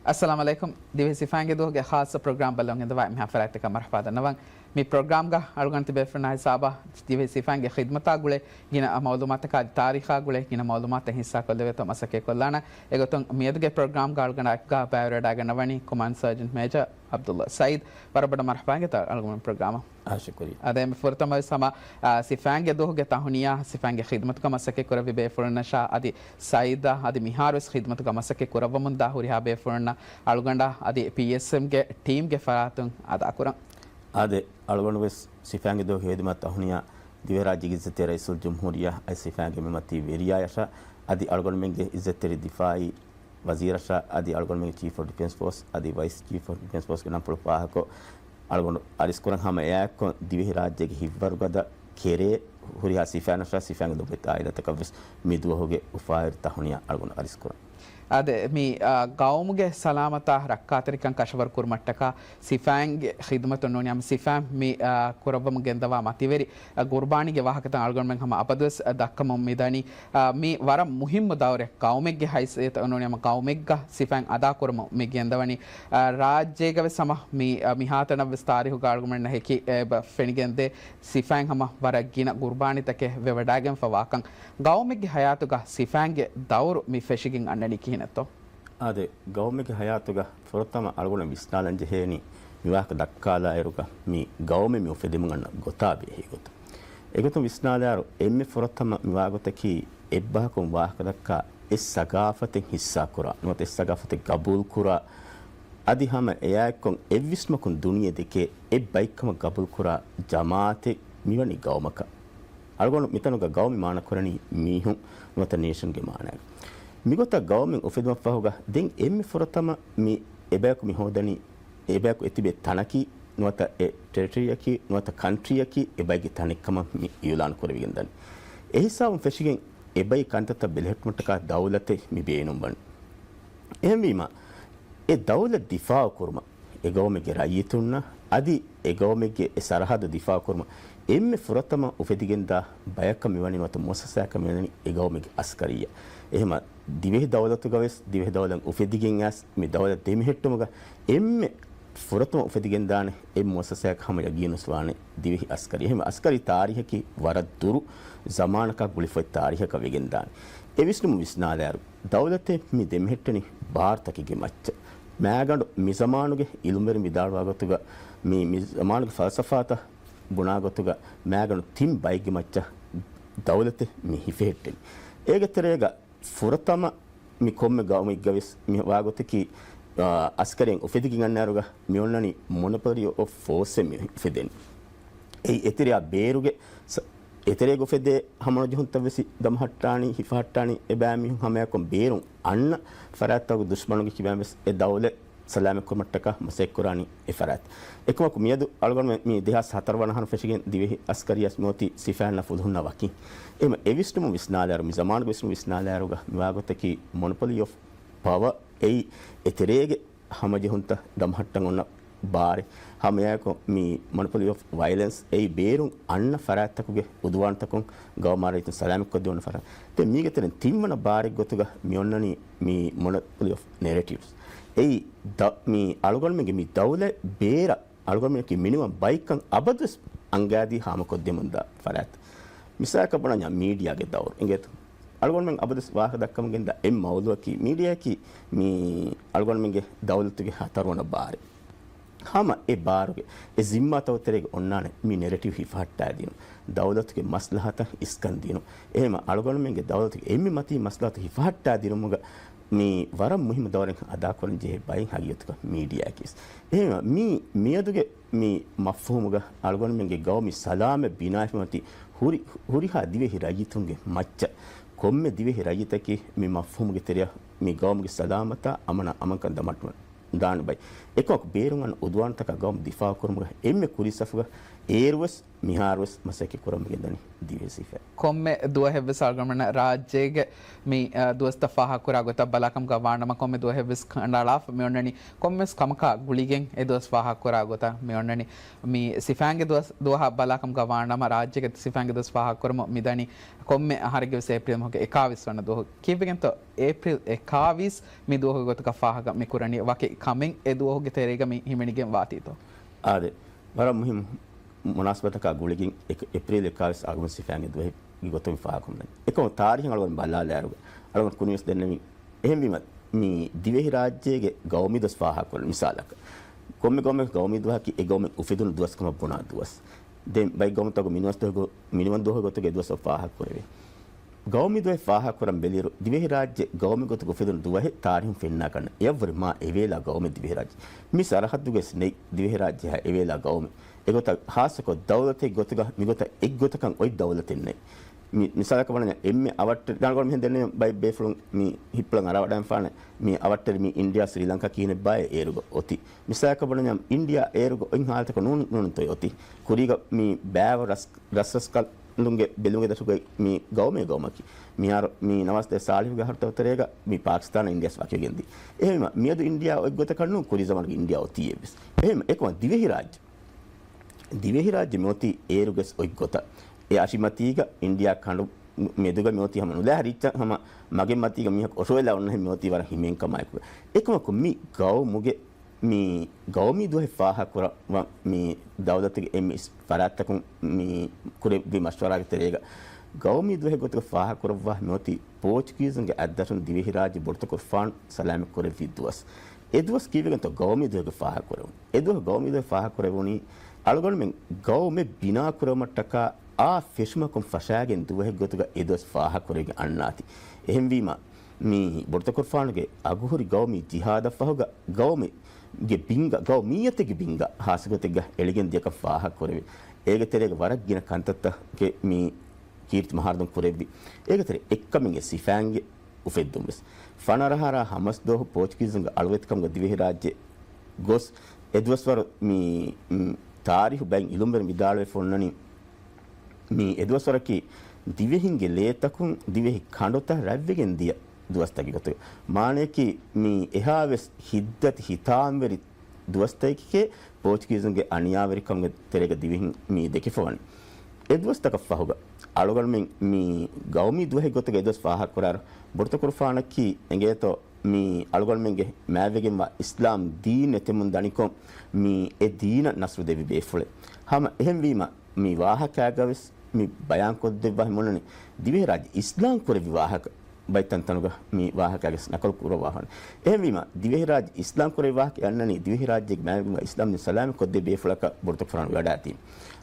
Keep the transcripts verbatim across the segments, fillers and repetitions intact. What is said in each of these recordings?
އައްސަލާމު ޢަލައިކުމް. ދިވެހި ސިފައިންގެ ދުވަހުގެ ޚާއްޞަ ޕްރޮގްރާމް ބައްލަވަން އެދަވާ މިހާ ފަރާތްތަކަށް މަރުޙަބާ ދަންނަވަން. މި ޕްރޮގްރާމްގަ އަޅުގަނޑު ތިބޭފުޅުންނާ ހިސާބަށް ދިވެހި ސިފައިންގެ ޚިދްމަތާ ގުޅޭ ގިނަ މައުލޫމާތަކާ އަދި ތާރީޚާ ގުޅޭ ގިނަ މައުލޫމާތެއް ހިއްސާކޮށްލެވޭތޯ މަސައްކަތްކޮށްލާނަށް. އެގޮތުން މިއަދުގެ ޕްރޮގްރާމްގަ އަޅުގަނޑާ އެކުގަ ބައިވެރިވެވަޑައިގަންނަވަނީ ކޮމާންޑް ސާޖަންޓް މޭޖަރ ޢަބްދުﷲ ސައީދު. ވަރަށް ބޮޑަށް މަރުޙަބާ އިނގޭތޯ އަޅުގަނޑު ޕްރޮގްރާމަށް. އާ، ޝުކުރިއްޔާ. އާދެ، އެންމެ ފުރަތަމަވެސް ހަމަ، އާ، ސިފައިންގެ ދުވަހުގެ ތަހުނިޔާ، ސިފައިންގެ ޚިދްމަތުގަ މަސައްކަތް ކުރެއްވި ބޭފުޅުންނަށާ އަދި ސައީދަށް އަދި މިހާރުވެސް ޚިދްމަތުގަ މަސައްކަތް ކުރައްވަމުންދާ ހުރިހާ ބޭފުޅުންނަށް އަޅުގަނޑާ އަދި ޕީއެސްއެމްގެ ޓީމްގެ ފަރާތުން އަދާކުރަން. އާދެ، އަޅުގަނޑުވެސް ސިފައިންގެ ދުވަހުގެ ޚިދުމަތް ތަހުނިޔާ ދިވެހިރާއްޖޭގެ އިއްޒަތްތެރި ރައީސުލްޖުމްހޫރިއްޔާ އަދި ސިފައިންގެ މި މަތީ ވެރިޔާޔަށާ އަދި އަޅުގަނޑުމެންގެ އިއްޒަތްތެރި ދިފާއީ ވަޒީރަށާ އަދި އަޅުގަނޑުމެންގެ ޗީފް އޮފް ޑިފެންސް ފޯސް އަދި ވައިސް ޗީފް އޮފް ޑިފެންސް ފޯސްގެ ނަންފުޅު ފާހަގަކޮށް، އަޅުގަނޑު އަރިސްކުރަން ހަމަ އެއާއެއްކޮށް ދިވެހިރާއްޖޭގެ ހިތްވަރުގަދަ ކެރޭ ހުރިހާ ސިފައިންނަށާ ސިފައިންގެ ދޮގު އާއިލާތަކަށްވެސް މި ދުވަހުގެ އުފާވެރި ތަހުނިޔާ އަޅުގަނޑު އަރިސްކުރަން. އާދެ، މި، އާ، ގައުމުގެ ސަލާމަތާ ރައްކާތެރިކަން ކަށަވަރު ކުރުމަށްޓަކާ ސިފައިންގެ ޚިދުމަތުން ނޫނީ ހަމަ ސިފައިން މި، އާ، ކުރައްވަމުން ގެންދަވާ މަތިވެރި، އާ، ގުރުބާނީގެ ވާހަކަތައް އަޅުގަނޑުމެން ހަމަ އަބަދުވެސް، އާ، ދައްކަމުން މިދަނީ. އާ، މި ވަރަށް މުހިއްމު ދައުރެއް ގައުމެއްގެ ހައިސިއްޔަތުން ނޫނީ ހަމަ ގައުމެއްގަ ސިފައިން އަދާކުރަމުން މި ގެންދަވަނީ. އާ، ރާއްޖޭގަވެސް ހަމަ މި، އާ، މިހާތަނަށްވެސް ތާރީޚުގަ އަޅުގަނޑުމެންނަށް ހެކި، އެ، ބަ-، ފެނިގެންދޭ ސިފައިން ހަމަ ވަރަށް ގިނަ ގުރުބާނީތަކެއް ވެވަޑައިގެންފަވާކަން. ގައުމެއްގެ ހަޔާތުގަ ސިފައިންގެ ދައުރު މި ފެށިގެން އަންނަނީ ކިހިނެއްތޯ؟ އާދެ، ގައުމެއްގެ ހަޔާތުގަ ފުރަތަމަ އަޅުގަނޑަށް ވިސްނާލަން ޖެހޭނީ މިވާހަކަ ދައްކާލާއިރުގަ މި ގައުމެއް މި އުފެދެމުން އަންނަ ގޮތާ ބެހޭ ގޮތުން. އެގޮތުން ވިސްނާލާއިރު އެންމެ ފުރަތަމަ މިވާގޮތަކީ އެއްބަހަކުން ވާހަކަ ދައްކާ އެއް ސަގާފަތެއް ހިއްސާކުރާ، ނުވަތަ އެއް ސަގާފަތެއް ގަބޫލުކުރާ، އަދި ހަމަ އެއާއެއްކޮށް އެއްވިސްނުމަކުން ދުނިޔެ ދެކޭ އެއްބައެއްކަމަށް ގަބޫލުކުރާ ޖަމާއަތެއް މިވަނީ ގައުމަކަށް. އަޅުގަނޑު މިތަނުގަ ގައުމީ މާނަ ކުރަނީ މީހުން ނުވަތަ ނޭޝަންގެ މާނައަށް. މިގޮތަށް ގައުމެއް އުފެދުމަށްފަހުގަ ދެން އެންމެ ފުރަތަމަ މި އެބަޔަކު މި ހޯދަނީ، އެބަޔަކު އެތިބޭ ތަނަކީ ނުވަތަ އެ ޓެރިޓަރީއަކީ ނުވަތަ ކަންޓްރީއަކީ އެބައެއްގެ ތަނެއްކަމަށް މި އިއުލާނު ކުރެވިގެން ދަނީ. އެހިސާބުން ފެށިގެން އެބައި ކަންތައްތައް ބެލެހެއްޓުމަށްޓަކާ ދައުލަތެއް މި ބޭނުންވަނީ. އެހެންވީމަ، އެ ދައުލަތް ދިފާއު ކުރުމަށް، އެ ގައުމެއްގެ ރައްޔިތުންނަށް އަދި އެ ގައުމެއްގެ އެ ސަރަހައްދު ދިފާއު ކުރުމަށް އެންމެ ފުރަތަމަ އުފެދިގެންދާ ބަޔަކަށް މިވަނީ ނުވަތަ މުއައްސަސާއަކަށް މިވަނީ އެ ގައުމެއްގެ އަސްކަރިއްޔާ. އެހެމަ ދިވެހި ދައުލަތުގަވެސް ދިވެހި ދައުލަތް އުފެދިގެން އައިސް މި ދައުލަތް ދެމެހެއްޓުމުގަ އެންމެ ފުރަތަމަ އުފެދިގެންދާނެ އެއް މުއައްސަސާއަކަށް ހަމަ ޔަގީނުވެސް ވާނެ ދިވެހި އަސްކަރި. އެހެން އަސްކަރީ ތާރީހަކީ ވަރަށް ދުރު ޒަމާނަކާ ގުޅިފައި ތާރީހަކަށް ވެގެންދާނެ. އެ ވިސްނުމުން ވިސްނާލާއިރު، ދައުލަތެއް މި ދެމެހެއްޓެނީ ބާރުތަކެއްގެ މައްޗަށް. މާގަނޑު މި ޒަމާނުގެ އިލްމުވެރިން ވިދާޅުވާ ގޮތުގަ، މި، މި ޒަމާނުގެ ފަލްސަފާތައް ބުނާ ގޮތުގަ، މާގަނޑު ތިން ބައެއްގެ މައްޗަށް ދައުލަތެއް މި ހިފެހެއްޓެނީ. އޭގެ ތެރޭގަ ފުރަތަމަ މި ކޮންމެ ގައުމެއްގަވެސް މި ވާގޮތަކީ، އާ، އަސްކަރިއެއް އުފެދިގެން އަންނައިރުގަ މި އޮންނަނީ މޮނޮޕޮލީ އޮފް ފޯސްއެއް މި އުފެދެނީ. އެއީ އެތެރެއާ ބޭރުގެ ސަ-، އެތެރޭގަ އުފެދޭ ހަމަނުޖެހުންތައް ވެސް ދަމަހައްޓާނީ، ހިފަހައްޓާނީ އެބައިމީހުން ހަމައަކުން ބޭރުން އަންނަ ފަރާތްތަކުގެ ދުޝްމަނުގެ ކިބައިން ވެސް އެ ދައުލަތް ސަލާމަތްކުރުމަށްޓަކާ މަސައްކަތްކުރާނީ އެ ފަރާތް. އެކަމަކު މިއަދު އަޅުގަނޑުމެން މި ދެހާސް ހަތަރު ވަނަ އަހަރު ފެށިގެން ދިވެހި އަސްކަރިޔާސް މިއޮތީ ސިފައިންނާ ފުލުހުންނާ ވަކިން. އެހެމަ އެ ވިސްނުމުން ވިސްނާލާއިރު، މި ޒަމާނުގެ ވިސްނުމުން ވިސްނާލާއިރުގަ މިވާގޮތަކީ މޮނޮޕޮލީ އޮފް ޕަވަ އެއީ އެތެރޭގެ ހަމަޖެހުންތައް ދަމަހައްޓަން އޮންނަ ބާރެއް. ހަމައެއާއެކު މި މޮނޮޕޮލީ އޮފް ވަޔަލެންސް އެއީ ބޭރުން އަންނަ ފަރާތްތަކުގެ އުދުވާންތަކުން ގައުމާ ރައްޔިތުން ސަލާމަތްކޮށްދެވުނު ފަރާތް. ދެން މީގެ ތެރެއިން ތިންވަނަ ބާރެއް ގޮތުގަ މި އޮންނަނީ މި މޮނޮޕޮލީ އޮފް ނެރެޓިވްސް. އެއީ ދަ-، މި އަޅުގަނޑުމެންގެ މި ދައުލަތް ބޭރަށް އަޅުގަނޑުމެންނަކީ މިނިވަން ބައިކަން އަބަދުވެސް އަންގާދީ ހާމަކޮށްދެމުންދާ ފަރާތް. މިސާލަކަށް ބުނަންޏާ މީޑިއާގެ ދައުރު އިނގޭތޯ. އަޅުގަނޑުމެން އަބަދުވެސް ވާހަކަ ދައްކަމުން ގެންދާ އެއް މައުޟޫއަކީ މީޑިއާއަކީ މި އަޅުގަނޑުމެންގެ ދައުލަތުގެ ހަތަރުވަނަ ބާރެއް. ހަމަ އެ ބާރުގެ އެ ޒިންމާތަކުގެ ތެރޭގަ އޮންނާނެ މި ނެރެޓިވް ހިފަހައްޓާދިނުން، ދައުލަތުގެ މަސްލަހަތަށް އިސްކަން ދިނުން. އެހެމަ އަޅުގަނޑުމެންގެ ދައުލަތުގެ އެންމެ މަތީ މަސްލަހަތު ހިފަހައްޓާދިނުމުގަ މި ވަރަށް މުހިއްމު ދައުރެއް އަދާކުރަން ޖެހޭ ބައެއް ހަގީގަތުގަ މީޑިއާއަކީވެސް. އެހެންވީމަ މި މިއަދުގެ މި މަފްހޫމުގަ އަޅުގަނޑުމެންގެ ގައުމީ ސަލާމަތް ބިނާވެފަ މަތީ ހުރި-، ހުރިހާ ދިވެހި ރައްޔިތުންގެ މައްޗަށް ކޮންމެ ދިވެހި ރައްޔިތަކީ މި މަފްހޫމުގެ ތެރެއަށް މި ގައުމުގެ ސަލާމަތާ އަމަނާ އަމަންކަން ދަމަހައްޓަން ދާނެ ބައި. އެކަމަކު ބޭރުން އަންނަ އުދުވާންތަކާ ގައުމު ދިފާއު ކުރުމުގަ އެންމެ ކުރީ ސަފުގަ އޭރުވެސް މިހާރުވެސް މަސައްކަތް ކުރަމުގެ ދަނީ ދިވެހި ސިފައިން. ކޮންމެ ދުވަހެއްވެސް އަޅުގަނޑުމެންނަށް ރާއްޖޭގެ މި، އަ، ދުވަސްތައް ފާހަގަކުރާ ގޮތަށް ބަލާކަމުގަ ވާނަމަ، ކޮންމެ ދުވަހެއްވެސް ކަނޑައަޅާފަ މިއޮންނަނީ ކޮންމެސް ކަމަކާ ގުޅިގެން އެ ދުވަސް ފާހަގަކުރާ ގޮތަށް މިއޮންނަނީ. މި ސިފައިންގެ ދުވަސް، ދުވަހަށް ބަލާކަމުގަ ވާނަމަ، ރާއްޖޭގެ ސިފައިންގެ ދުވަސް ފާހަގަކުރަމުން މިދަނީ ކޮންމެ އަހަރެއްގެވެސް އޭޕްރީލް މަހުގެ އެކާވީސް ވަނަ ދުވަހު. ކީއްވެގެންތޯ އޭޕްރީލް އެކާވީސް މި ދުވަހުގެ ގޮތަކަށް ފާހަގަ މި ކުރަނީ؟ ވަކި ކަމެއް އެ ދުވަހުގެ ތެރޭގަ މި ހިމެނިގެން ވާތީތޯ؟ އާދެ، ވަރަށް މުހިއްމު މުނާސަބަތަކާ ގުޅިގެން އެކ-، އޭޕްރީލް އެކާވީސް އަޅުގަނޑު ސިފައިންގެ ދުވަހެއްގެ ގޮތުން ފާހަގަކޮށްލަނީ. އެކަމަކު ތާރީހުން އަޅުގަނޑު ބަލާލާއިރުގަ އަޅުގަނޑު ކުރިންވެސް ދެންނެވިން. އެހެންވީމަ، މި ދިވެހިރާއްޖޭގެ ގައުމީ ދުވަސް ފާހަގަކުރަން މިސާލަކަށް، ކޮންމެ ގައުމެއްގެ ގައުމީ ދުވަހަކީ އެ ގައުމެއް އުފެދުނު ދުވަސް ކަމަށް ބުނާ ދުވަސް. ދެން ބައެއް ގައުމުތަކުގަ މިނިވަން ދުވަސް ގޮ-، މިނިވަން ދުވަހުގެ ގޮތުގަ އެ ދުވަސް ފާހަގަކުރެވޭ. ގައުމީ ދުވަހެއް ފާހަގަކުރަން ބެލިއިރު، ދިވެހިރާއްޖެ ގައުމެއް ގޮތުގަ އުފެދުނު ދުވަހެއް ތާރީހުން ފެންނާކަށް ނެތް. އެއަށްވުރެ މާ އެވޭލާ ގައުމެއް ދިވެހިރާއްޖެ. މި ސަރަހައްދުގަވެސް ނެތް ދިވެހިރާއްޖެއާ އެވޭލާ ގައުމެއް. އެގޮތަށް ހާއްސަކޮށް ދައުލަތެއް ގޮތުގަ މިގޮތަށް އެއްގޮތަކަށް އޮތް ދައުލަތެއް ނެތް. މި-، މިސާލަކަށް ވަނަންޏާ އެންމެ އަވަށްޓެރި، އަޅުގަނޑު މިހެން ދެންނެވި ބައެއް ބޭފުޅުން މި ހިތްޕުޅަށް އަރާވަޑައިފާނެ، މި އަވަށްޓެރި މި އިންޑިއާ ސްރީލަންކާ ކިހިނެއްބާއޭ އޭރުގަ އޮތީ. މިސާލަކަށް ވަނަންޏާ އިންޑިއާ އޭރުގަ އޮތް ހާލަތަކަށް ނޫން، ނޫންތޯ އޮތީ. ކުރީގަ މި ބައިވަރު ރަސް-، ރަސްރަސްކަން ކަނޑުންގެ ބެލުމުގެ ދަށުގައި މި ގައުމޭ ގައުމަކީ. މިހާރު މި ނަވާސް ދޭއް ސާޅީސްގެ އަހަރުތައް ތެރޭގަ މި ޕާކިސްތާނާ އިންޑިއާސް ވަކިވެގެންދިޔަ. އެހެންވީމަ، މިއަދު އިންޑިއާ އޮތްގޮތަކަށް ނޫން، ކުރީ ޒަމާނުގެ އިންޑިއާ އޮތީ އެއްވެސް. އެހެންވީމަ، އެކަމަކު ދިވެހިރާއްޖެ، ދިވެހިރާއްޖެ މިއޮތީ އޭރުގެސް އޮތްގޮތަށް. އެ އަށިމަތީގަ އިންޑިއާ ކަނޑު މެދުގަ މިއޮތީ ހަމަ ނުލާހިރި އެއްޗެއް ހަމަ މަގެއް މަތީގަ މީހަކު އޮށޯވެލާ އޮންނަހެން މިއޮތީ ވަރަށް ހިމޭން ކަމާއެކު. އެކަމަކު މި ގައުމުގެ މި ގައުމީ ދުވަހެއް ފާހަގަކުރައްވަން މި ދައުލަތުގެ އެންމެ އިސް ފަރާތްތަކުން މި ކުރެއްވި މަޝްވަރާގެ ތެރޭގަ ގައުމީ ދުވަހެއް ގޮތުގަ ފާހަގަކުރައްވާ މިއޮތީ ޕޯޗުގީޒުންގެ އަތްދަށުން ދިވެހިރާއްޖެ ބޮޑުތަކުރުފާނު ސަލާމަތް ކުރެއްވި ދުވަސް. އެ ދުވަސް ކީއްވެގެންތޯ ގައުމީ ދުވަހެއް ފާހަގަކުރެވުނީ؟ އެ ދުވަހު ގައުމީ ދުވަހެއް ފާހަގަކުރެވުނީ އަޅުގަނޑުމެން ގައުމެއް ބިނާކުރެވުމަށްޓަކާ އާ ފެށުމަކުން ފަށާގެން ދުވަހެއް ގޮތުގަ އެ ދުވަސް ފާހަގަކުރެވިގެން އަންނާތީ. އެހެންވީމަ، މި ބޮޑުތަކުރުފާނުގެ އަގުހުރި ގައުމީ ޖިހާދަށްފަހުގަ، ގައުމެއްގެ ބިންގަ، ގައުމިއްޔަތެއްގެ ބިންގަ ހާއްސަގޮތެއްގަ އެޅިގެން ދިޔަކަން ފާހަގަކުރެވި. އޭގެ ތެރޭގަ ވަރަށް ގިނަ ކަންތައްތަކެއް މި ކީރިތި މަހަރުދުން ކުރެއްވި. އޭގެ ތެރޭ އެއްކަމެއްގެ ސިފައިންގެ އުފެއްދުންވެސް. ފަނަރަ އަހަރާ ހަމަސް ދުވަހު ޕޯޗުގީޒުންގެ އަޅުވެތިކަމުގަ ދިވެހިރާއްޖެ ގޮސް، އެ ދުވަސްވަރު މި، މި ތާރީހު ބައިން އިލުމްވެރިން ވިދާޅުވެފަ އޮންނަނީ، މި އެދުވަސްވަރަކީ ދިވެހިންގެ ލޭތަކުން ދިވެހި ކަނޑުތައް ރަތްވެގެން ދިޔަ ދުވަސްތަކެއް ގޮތުގަ. މާނަޔަކީ، މި އެހާވެސް ހިތްދަތި ހިތާމަވެރި ދުވަސްތަކެކޭ ޕޯޗުގީޒުންގެ އަނިޔާވެރިކަމުގެ ތެރޭގަ ދިވެހިން މި ދެކިފަވަނީ. އެ ދުވަސްތަކަށް ފަހުގަ އަޅުގަނޑުމެން މި ގައުމީ ދުވަހެއް ގޮތުގަ އެ ދުވަސް ފާހަގަކުރާއިރު، ބޮޑުތަކުރުފާނަކީ އެނގޭތޯ މި އަޅުގަނޑުމެންގެ މާތްވެގެންވާ އިސްލާމް ދީން ނެތެމުން ދަނިކޮށް، މި އެ ދީނަށް ނަސްރު ދެއްވި ބޭފުޅެއް. ހަމަ އެހެންވީމަ، މި ވާހަކާގަވެސް މި ބަޔާންކޮށްދެއްވާ ހިމެނުނީ ދިވެހިރާއްޖެ އިސްލާމް ކުރެއްވި ވާހަކަ ބައެއް ތަންތަނުގަ މި ވާހަކާގެ ނަކަލު ކުރައްވާފަ. އެހެންވީމަ، ދިވެހިރާއްޖެ އިސްލާމް ކުރެއްވި ވާހަކަ އަންނަނީ ދިވެހިރާއްޖޭގެ މާތްވެގެންވާ އިސްލާމް ދީން ސަލާމަތް ކޮށްދޭ ބޭފުޅަކަށް ބޮޑުތަކުރުފާނު ވަޑާތީ.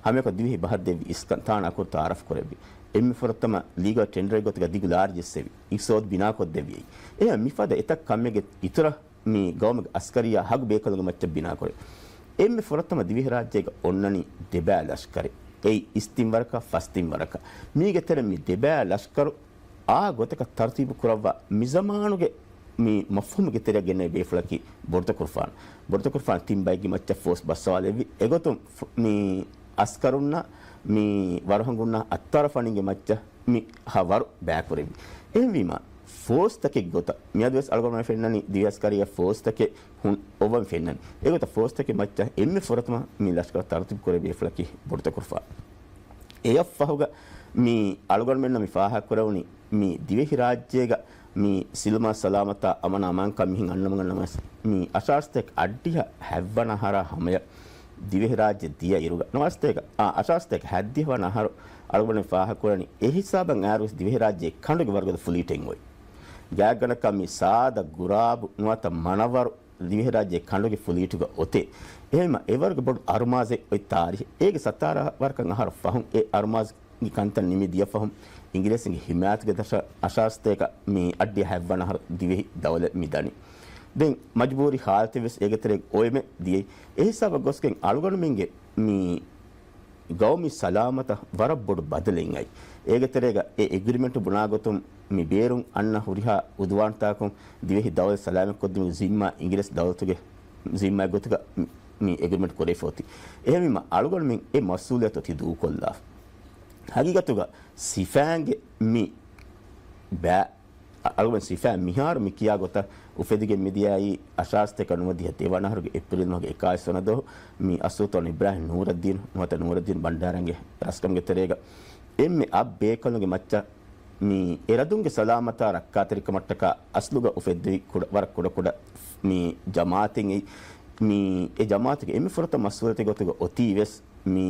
ހަމައެކަނި ދިވެހި ބަހަށްދެއްވި އިސްކަން ތާނަ އަކުރު ތައާރަފް ކުރެއްވި. އެންމެ ފުރަތަމަ ލީގަލް ޓެންޑަރެއް ގޮތުގަ ދިގު ލާރި ޖެއްސެވި. އިގްސޯދު ބިނާކޮށްދެއްވި. އެހެން މިފަދަ އެތައް ކަމެއްގެ އިތުރަށް މި ގައުމުގެ އަސްކަރިއްޔާ ހަގު ބޭކަލުންގެ މައްޗަށް ބިނާކުރޭ. އެންމެ ފުރަތަމަ ދިވެހިރާއްޖޭގަ އޮންނަނީ ދެބައި ލަޝްކަރެއް. އެއީ އިސް ތިން ވަރަކަށް ފަސް ތިން ވަރަކަށް. މީގެ ތެރެ މި ދެބައި ލަޝްކަރު އާ ގޮތަކަށް ތަރުތީބު ކުރައްވާ މިޒަމާނުގެ މި މަފްހޫމުގެ ތެރެއަށް ގެންނެވި ބޭފުޅަކީ ބޮޑުތަކުރުފާނު. ބޮޑުތަކުރުފާނު ތިން ބައެއްގެ މައްޗަށް ފޯސް ބައްސަވާލެއްވި. އެގޮތުން ފު-، މި އަސްކަރުންނާ މި ވަރުހަންގުންނާ އައްތާރަފާނުގެ މައްޗަށް މި ހަ ވަރު ބައިކުރެއްވި. އެހެންވީމަ، ފޯސްތަކެއް ގޮތަށް މިއަދުވެސް އަޅުގަނޑުމެން ފެންނަނީ ދިވެހި އަސްކަރިއްޔާ ފޯސްތަކެއް ހުން އޮއްވަން ފެންނަނީ. އެގޮތަށް ފޯސްތަކެއް މައްޗަށް އެންމެ ފުރަތަމަ މި ލަޝްކަރު ތަރުތީބު ކުރެއްވި ބޭފުޅަކީ ބޮޑުތަކުރުފާނު. އެއަށްފަހުގަ މި އަޅުގަނޑުމެންނަށް މި ފާހަގަކުރެވުނީ މި ދިވެހި ރާއްޖޭގަ މި ސިލްމާ ސަލާމަތާ އަމަނާ އަމާންކަން މިހެން އަންނަމުން ނަމަވެސް، މި އަށާރަ ސަތޭކަ އަށްޑިހަ ހަތްވަނަ އަހަރާ ހަމަޔަށް ދިވެހިރާއްޖެ ދިޔަ އިރުގަ، ނަވާރަ ސަތޭކަ، އާ، އަށާރަ ސަތޭކަ ހަތްދިހަ ވަނަ އަހަރު އަޅުގަނޑު ފާހަގަކުރަނީ، އެ ހިސާބަށް އައިރުވެސް ދިވެހިރާއްޖެ ކަނޑުގެ ވަރުގަދަ ފުލީޓެއް އޮތް. ގާތްގަނޑަކަށް މި ސާދަ ގުރާބު ނުވަތަ މަނަވަރު ދިވެހިރާއްޖެ ކަނޑުގެ ފުލީޓުގަ އޮތޭ. އެހެންމަ އެވަރުގެ ބޮޑު އަރުމާޒެއް އޮތް ތާރީހެއް. އޭގެ ސަތާރަ ވަރަކަށް އަހަރު ފަހުން އެ އަރުމާޒު ގެ ކަންތައް ނިމި ދިޔަފަހުން، އިނގިރޭސިންގެ ހިމާޔަތުގެ ދަށަށް އަށާރަ ސަތޭކަ މި އަށްޑިހަ ހަތްވަނަ އަހަރު ދިވެހި ދައުލަތް މި ދަނީ. ދެން މަޖުބޫރީ ހާލަތެއް ވެސް އޭގެ ތެރޭގަ އޮވެމެ ދިޔައީ. އެ ހިސާބަށް ގޮސްގެން އަޅުގަނޑުމެންގެ މި ގައުމީ ސަލާމަތަށް ވަރަށް ބޮޑު ބަދަލެއް އައި. އޭގެ ތެރޭގަ އެ އެގްރިމެންޓު ބުނާ ގޮތުން މި ބޭރުން އަންނަ ހުރިހާ އުދުވާންތަކުން ދިވެހި ދައުލަތް ސަލާމަތްކޮށްދިނުމުގެ ޒިންމާ އިނގިރޭސި ދައުލަތުގެ ޒިންމާ ގޮތުގަ މި އެގްރިމެންޓް ކުރެވިފަ އޮތީ. އެހެންވީމަ އަޅުގަނޑުމެން އެ މަސްއޫލިއްޔަތު އޮތީ ދޫކޮށްލާފަ. ހަގީގަތުގަ ސިފައިންގެ މި ބައި އަޅުގަނޑު ސިފައިން މިހާރު މި ކިޔާ ގޮތަށް އުފެދިގެން މިދިޔައީ އަށާރަ ސަތޭކަ ނުވަދިހަ ދެވަނަ އަހަރުގެ އޭޕްރީލް މަހުގެ އެކާވީސް ވަނަ ދުވަހު މި އައްސުލްޠާން އިބްރާހިމް ނޫރައްދީން ނުވަތަ ނޫރައްދީން ބަންޑާރައިންގެ ރަސްކަމުގެ ތެރޭގަ އެންމެ އަށް ބޭކަލުންގެ މައްޗަށް މި އެރަދުންގެ ސަލާމަތާ ރައްކާތެރިކަމަށްޓަކާ އަސްލުގަ އުފެއްދެވި ކުޑަ، ވަރަށް ކުޑަކުޑަ މި ޖަމާއަތެއް އެއީ. މި އެ ޖަމާއަތުގެ އެންމެ ފުރަތަމަ މަސްއޫލިއްޔަތެއް ގޮތުގަ އޮތީ ވެސް މި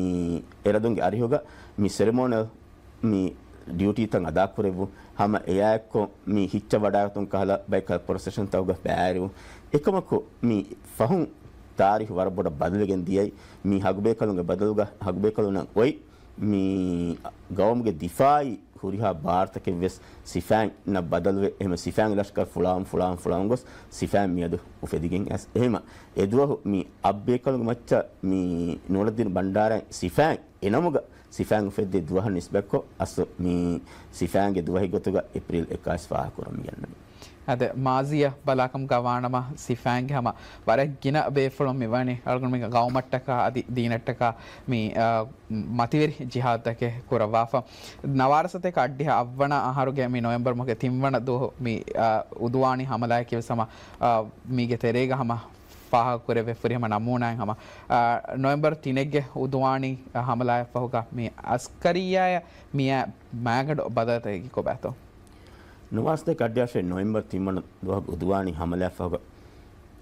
އެރަދުންގެ އަރިހުގަ މި ސެރެމޯނިއަލް މި ޑިއުޓީތައް އަދާކުރެއްވުން. ހަމަ އެއާއެއްކޮށް މި ހިއްޗަށް ވަޑާގަތުން ކަހަލަ ބައެއް ކަލަ ޕްރޮސެޝަންތަކުގަ ބައިވެރިވުން. އެކަމަކު މި ފަހުން ތާރީހު ވަރަށް ބޮޑަށް ބަދަލުވެގެން ދިޔައީ. މި ހަގުބޭކަލުންގެ ބަދަލުގަ ހަގުބޭކަލުންނަށް އޮތް މި ގައުމުގެ ދިފާއީ ހުރިހާ ބާރުތަކެއް ވެސް ސިފައިންނަށް ބަދަލުވެ، އެހެން ސިފައިންގެ ލަޝްކަރު ފުޅާވަމުން، ފުޅާވަމުން، ފުޅާވަމުން ގޮސް ސިފައިން މިއަދު އުފެދިގެން އައިސް. އެހެންމަ އެ ދުވަހު މި އަށް ބޭކަލުންގެ މައްޗަށް މި ނޫރައްދީން ބަންޑާރައިން ސިފައިން އެ ނަމުގަ ސިފައިން އުފެއްދޭ ދުވަހަށް ނިސްބަތްކޮށް، އަސްލު މި ސިފައިންގެ ދުވަހެއް ގޮތުގަ އޭޕްރީލް އެކާވީސް ފާހަގަކުރަން މިއަންނަނީ. އަދި މާޒީއަށް ބަލާކަމުގަ ވާނަމަ، ސިފައިންގެ ހަމަ ވަރަށް ގިނަ ބޭފުޅުން މިވަނީ އަޅުގަނޑުމެންގެ ގައުމަށްޓަކާ އަދި ދީނަށްޓަކާ މި، އާ، މަތިވެރި ޖިހާދުތަކެއް ކުރައްވާފަ. ނަވާރަ ސަތޭކަ އަށްޑިހަ އަށްވަނަ އަހަރުގެ މި ނޮވެމްބަރު މަހުގެ ތިންވަނަ ދުވަހު މި، އާ، އުދުވާނީ ހަމަލާއެކީ ވެސް ހަމަ، އާ، މީގެ ތެރޭގަ ހަމަ ފާހަގަކުރެވޭ ފުރިހަމަ ނަމޫނާއެއް ހަމަ، އާ، ނޮވެމްބަރު ތިނެއްގެ އުދުވާނީ ހަމަލާއަށް ފަހުގަ މި އަސްކަރިއްޔާއަށް މިއަށް މާގަނޑު ބަދަލުތަކެއް ކޮބާތޯ؟ ނަވާރަ ސަތޭކަ އަށްޑިހަ އަށެއް ނޮވެމްބަރު ތިންވަނަ ދުވަހުގެ އުދުވާނީ ހަމަލާއަށް ފަހުގަ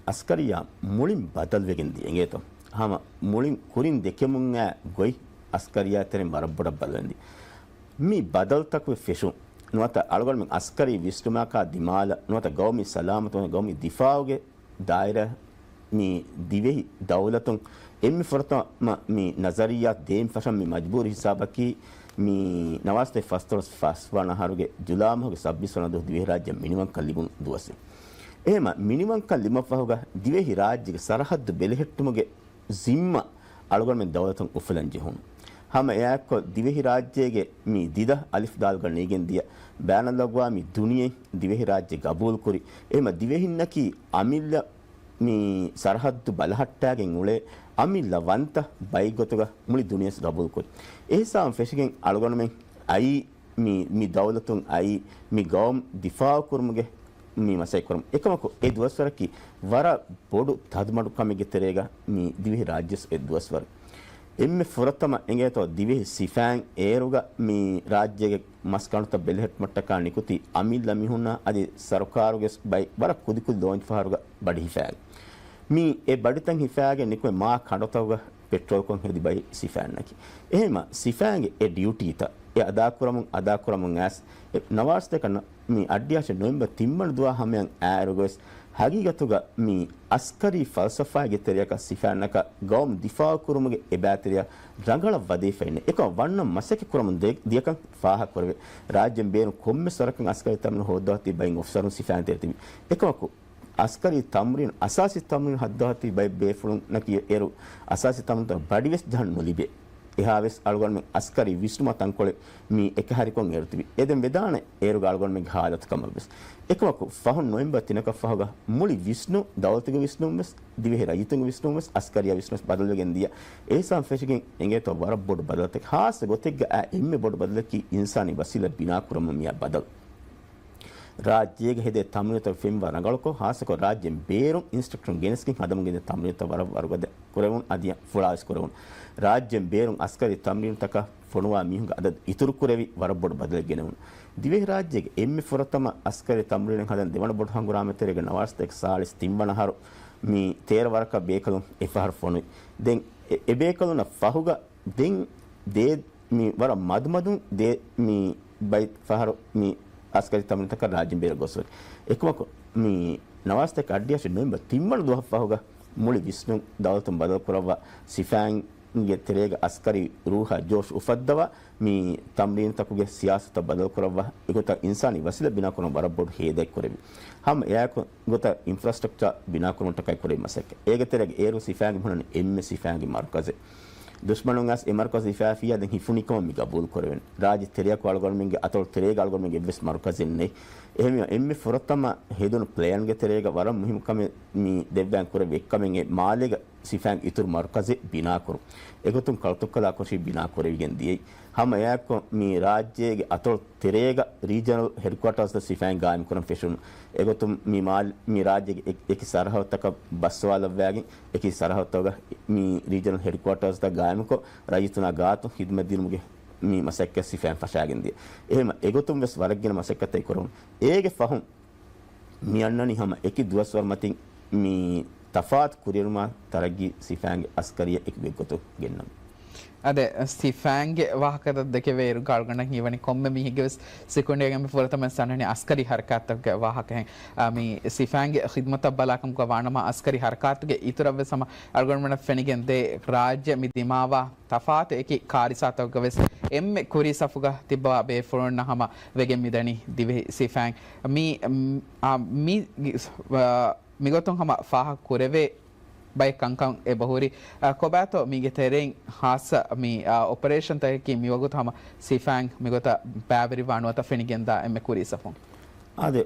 އަސްކަރިއްޔާ މުޅިން ބަދަލުވެގެން ދިޔަ އިނގޭތޯ. ހަމަ މުޅިން ކުރިން ދެކެމުން އައި ގޮތް އަސްކަރިއްޔާ ތެރެއިން ވަރަށް ބޮޑަށް ބަދަލުވެގެން ދިޔަ. މި ބަދަލުތަކުގެ ފެށުން ނުވަތަ އަޅުގަނޑުމެން އަސްކަރީ ވިސްނުމާކާ ދިމާލަށް ނުވަތަ ގައުމީ ސަލާމަތު ގައުމީ ދިފާއުގެ ދާއިރާ މި ދިވެހި ދައުލަތުން އެންމެ ފުރަތަމަ މި ނަޒަރިއްޔާ ދޭން ފަށަން މި މަޖްބޫރީ ހިސާބަކީ މި ނަވާރަ ސަތޭކަ ފަސްދޮޅަސް ފަސްވަނަ އަހަރުގެ ޖުލާ މަހުގެ ސައްބީސް ވަނަ ދުވަހު ދިވެހިރާއްޖެ މިނިވަންކަން ލިބުނު ދުވަސް. އެހެންމަ މިނިވަންކަން ލިބުމަށްފަހުގަ ދިވެހިރާއްޖޭގެ ސަރަހައްދު ބެލެހެއްޓުމުގެ ޒިންމާ އަޅުގަނޑުމެން ދައުލަތުން އުފުލަން ޖެހުނު. ހަމަ އެއާއެއްކޮށް ދިވެހިރާއްޖޭގެ މި ދިދަ އަލިފް ދާލުގަ ނޭގެން ދިޔަ ބައިނަލްއަގްވާމީ ދުނިޔެ ދިވެހިރާއްޖެ ގަބޫލުކުރި. އެހެންމަ ދިވެހިންނަކީ އަމިއްލަ މި ސަރަހައްދު ބަލަހައްޓާގެން އުޅޭ އަމިއްލަވަންތަ ބައެއްގޮތުގަ މުޅި ދުނިޔެސް ގަބޫލުކުރި. އެހިސާބުން ފެށިގެން އަޅުގަނޑުމެން އައީ މި، މި ދައުލަތުން އައީ މި ގައުމު ދިފާއުކުރުމުގެ މި މަސައްކަތް ކުރަމުން. އެކަމަކު އެ ދުވަސްވަރަކީ ވަރަށް ބޮޑު ތަދުމަޑުކަމެއްގެ ތެރޭގަ މި ދިވެހި ރާއްޖެސް އެ ދުވަސްވަރު. އެންމެ ފުރަތަމަ އެނގޭތޯ ދިވެހި ސިފައިން އޭރުގަ މި ރާއްޖޭގެ މަސްގަނޑުތައް ބެލެހެއްޓުމަށްޓަކާ ނިކުތީ އަމިއްލަ މީހުންނާ އަދި ސަރުކާރުގެ ބައި ވަރަށް ކުދިކުދި ލޯންޗް ފަހަރުގަ ބަޑިހިފާގެން. މި އެ ބަޑިތައް ހިފާގެން ނިކުމެ މާ ކަނޑުތަކުގަ ޕެޓްރޯލްކޮށް ހެދި ބައި ސިފައިންނަކީ. އެހެންމަ ސިފައިންގެ އެ ޑިއުޓީތައް އެ އަދާކުރަމުން، އަދާކުރަމުން އައިސް އެ ނަވާރަ ސަތޭކަ މި އަށްޑިހަ އަށެއް ނޮވެމްބަރު ތިންވަނަ ދުވާ ހަމަޔަށް އައިއިރުގަވެސް ހަގީގަތުގަ މި އަސްކަރީ ފަލްސަފާގެ ތެރެއަކަށް ސިފައިންނަކަށް ގައުމު ދިފާއުކުރުމުގެ އެބައިތެރެއަށް ރަނގަޅަށް ވަދެފައިންނެއް. އެކަމަކު ވަންނަ މަސައްކަތް ކުރަމުން ދޭ-، ދިޔަކަން ފާހަގަކުރެވޭ. ރާއްޖޭން ބޭރުން ކޮންމެސް ވަރަކަށް އަސްކަރީ ތަމްރީނު ހޯއްދަވާތީ ބައިން އޮފިސަރުން ސިފައިން ތެރެ ތިބި. އެކަމަކު އަސްކަރީ ތަމްރީނު، އަސާސީ ތަމްރީނު ހައްދަވާތީ ބައެއް ބޭފުޅުންނަކީ އޭރު އަސާސީ ތަމްރީނުތައް ބަޑިވެސް ޖަހަން ނުލިބޭ. އެހާވެސް އަޅުގަނޑުމެން އަސްކަރީ ވިސްނުމާ ތަންކޮޅެއް މި އެކަހެރިކޮށް އޭރު ތިބި. އެދެން ވެދާނެ އޭރުގަ އަޅުގަނޑުމެންގެ ހާލަތު ކަމަށްވެސް. އެކަމަކު ފަހުން ނޮވެމްބަރު ތިނަކަށް ފަހުގަ މުޅި ވިސްނުން، ދައުލަތުގެ ވިސްނުންވެސް، ދިވެހި ރައްޔިތުންގެ ވިސްނުންވެސް، އަސްކަރިއްޔާ ވިސްނުންވެސް ބަދަލުވެގެން ދިޔަ. އެހިސާބުން ފެށިގެން އެނގޭތޯ ވަރަށް ބޮޑު ބަދަލުތަކެއް. ހާއްސަ ގޮތެއްގަ އާ އެންމެ ބޮޑު ބަދަލަކީ އިންސާނީ ވަސީލަތް ބިނާކުރަމުން މިއާ ބަދަލު. ރާއްޖޭގަ ހެދޭ ތަމްރީނުތައް ފެންވާ ރަނގަޅުކޮށް، ހާއްސަކޮށް ރާއްޖޭން ބޭރުން އިންސްޓްރަކްޓަރުން ގެނެސްގެން ހަދަމުން ގެންދޭ ތަމްރީނުތައް ވަރަށް ވަރުގަދަ ކުރެވުނު އަދި ފުޅާވެސް ކުރެވުނު. ރާއްޖޭން ބޭރުން އަސްކަރީ ތަމްރީނުތަކަށް ފޮނުވާ މީހުންގެ އަދަދު އިތުރުކުރެވި ވަރަށް ބޮޑު ބަދަލެއް ގެނެވުނު. ދިވެހިރާއްޖޭގެ އެންމެ ފުރަތަމަ އަސްކަރީ ތަމްރީނެއް ހަދަން ދެވަނަ ބޮޑު ހަނގުރާމަތެރޭގަ ނަވާރަ ސަތޭކަ ސާޅީސް ތިންވަނަ އަހަރު މި ތޭރަ ވަރަކަށް ބޭކަލުން އެފަހަރު ފޮނުވި. ދެން އެ، އެބޭކަލުންނަށް ފަހުގަ ދެން ދޭ މި ވަރަށް މަދުމަދުން ދޭ މި ބައި ފަހަރު މި އަސްކަރީ ތަމްރީނުތަކަށް ރާއްޖޭން ބޭރަށް ގޮސްފަ. އެކަމަކު މި ނަވާރަ ސަތޭކަ އަށްޑިހަ އަށެއް ނޮވެމްބަރު ތިންވަނަ ދުވަހަށް ފަހުގަ މުޅި ވިސްނުން ދައުލަތުން ބަދަލުކުރައްވާ، ސިފައިންގެ ތެރޭގަ އަސްކަރީ ރޫހާ ޖޯޝް އުފައްދަވާ، މި ތަމްރީނުތަކުގެ ސިޔާސަތުތައް ބަދަލުކުރައްވާ، އެގޮތަށް އިންސާނީ ވަސީލަތް ބިނާކުރުމަށް ވަރަށް ބޮޑު ހޭދައެއް ކުރެވި. ހަމަ އެއާއެކު ގޮތަށް އިންފްރާސްޓްރަކްޗާ ބިނާކުރުމަށްޓަކައި ކުރެވި މަސައްކަތް. އޭގެ ތެރޭގަ އޭރު ސިފައިންގެ ހުންނަނީ އެންމެ ސިފައިންގެ މަރުކަޒެއް. ދުޝްމަނުން އަސް އެ މަރުކަޒު ހިފާފިއްޔާ ދެން ހިފުނިކަމަށް މި ގަބޫލު ކުރެވެން. ރާއްޖެ ތެރެއަކު އަޅުގަނޑުމެންގެ އަތޮޅު ތެރޭގަ އަޅުގަނޑުމެންގެ އެއްވެސް މަރުކަޒެއް ނެތް. އެހެންވީމަ އެންމެ ފުރަތަމަ ހެދުނު ޕްލޭންގެ ތެރޭގަ ވަރަށް މުހިމް ކަމެއް މި ދެއްވާން ކުރެވި އެއްކަމެއް އެ މާލޭގަ ސިފައިން އިތުރު މަރުކަޒެއް ބިނާކުރުން. އެގޮތުން ކަޅުތުއްކަލާކޮށީ ބިނާކުރެވިގެން ދިޔައީ. ހަމަ އެއާއެކު މި ރާއްޖޭގެ އަތޮޅު ތެރޭގަ ރީޖަނަލް ހެޑްކުއާޓާސްތައް ސިފައިން ގާއިމްކުރަން ފެށުނު. އެގޮތުން މި މާލް-، މި ރާއްޖޭގެ އެ-، އެކި ސަރަހައްދުތަކަށް ބައްސަވާލައްވާގެން އެކި ސަރަހައްދުތަކުގަ މި ރީޖަނަލް ހެޑްކުއާޓާސްތައް ގާއިމުކޮށް، ރައްޔިތުންނާ ގާތުން ހިދުމަތް ދިނުމުގެ މި މަސައްކަތް ސިފައިން ފަށާގެން ދިޔަ. އެހެން އެގޮތުން ވެސް ވަރަށް ގިނަ މަސައްކަތްތައް ކުރުނު. އޭގެ ފަހުން މި އަންނަނީ ހަމަ އެކި ދުވަސްވަރު މަތިން މި ތަފާތު ކުރިއެރުމާ ތަރައްގީ ސިފައިންގެ އަސްކަރިއްޔަށް އެކު ގޮތްގޮތުން ގެންނަމުން. އާދެ، ސިފައިންގެ ވާހަކަތައް ދެކެވޭއިރު އަޅުގަނޑަށް ހީވަނީ ކޮންމެ މީހެއްގެވެސް ސިކުނޑިއެއްގަ މި ފުރަތަމަ ސަންހަނި އަސްކަރީ ހަރަކާތްތަކުގެ ވާހަކަހެން. އާ، މި ސިފައިންގެ ޚިދްމަތަށް ބަލާކަމުގަ ވާނަމަ އަސްކަރީ ހަރަކާތުގެ އިތުރަށްވެސް ހަމަ އަޅުގަނޑުމެންނަށް ފެނިގެން ދޭ ރާއްޖެ މި ދިމާވާ ތަފާތު އެކި ކާރިސާތަކުގަވެސް އެންމެ ކުރީ ސަފުގަ ތިއްބަވާ ބޭފުޅުންނަށް ހަމަ ވެގެން މިދަނީ ދިވެހި ސިފައިން. މި، މް، އާ، މި، އާ، މިގޮތުން ހަމަ ފާހަގަ ކުރެވޭ ބައެއް ކަންކަން އެބަހުރި. އާ، ކޮބާތޯ މީގެ ތެރެއިން ހާއްސަ މި، އާ، އޮޕަރޭޝަންތަކަކީ މިވަގުތު ހަމަ ސިފައިން މިގޮތަށް ބައިވެރިވާ ނުވަތަ ފެނިގެންދާ އެންމެ ކުރީ ސަފުން؟ އާދެ،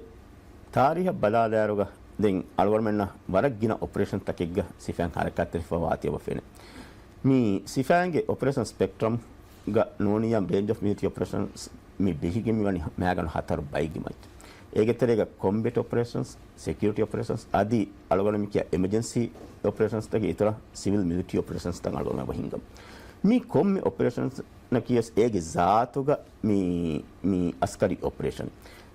ތާރީހަށް ބަލާލާއިރުގަ ދެން އަޅުގަނޑުމެންނަށް ވަރަށް ގިނަ އޮޕަރޭޝަންތަކެއްގަ ސިފައިން ހަރަކާތްތެރިފަ ވާތީ އެބަ ފެނޭ. މި ސިފައިންގެ އޮޕަރޭޝަން ސްޕެކްޓްރަމްގަ ނޫނިއްޔާ ރޭންޖް އޮފް މިލިޓަރީ އޮޕަރޭޝަންސް މި ބެހިގެން މިވަނީ މައިގަނޑު ހަތަރު ބައެއްގެ މައްޗަށް. އޭގެ ތެރޭގަ ކޮމްބެޓް އޮޕަރޭޝަންސް، ސެކިއުރިޓީ އޮޕަރޭޝަންސް އަދި އަޅުގަނޑު މި ކިޔާ އެމަޖެންސީ އޮޕަރޭޝަންސްތަކެއް އިތުރަށް ސިވިލް މިލިޓަރީ އޮޕަރޭޝަންސްތައް އަޅުގަނޑު އެބަ ހިންގަމު. މި ކޮންމެ އޮޕަރޭޝަންސް ނަކީ ވެސް އޭގެ ޒާތުގަ މި، މި އަސްކަރީ އޮޕަރޭޝަން.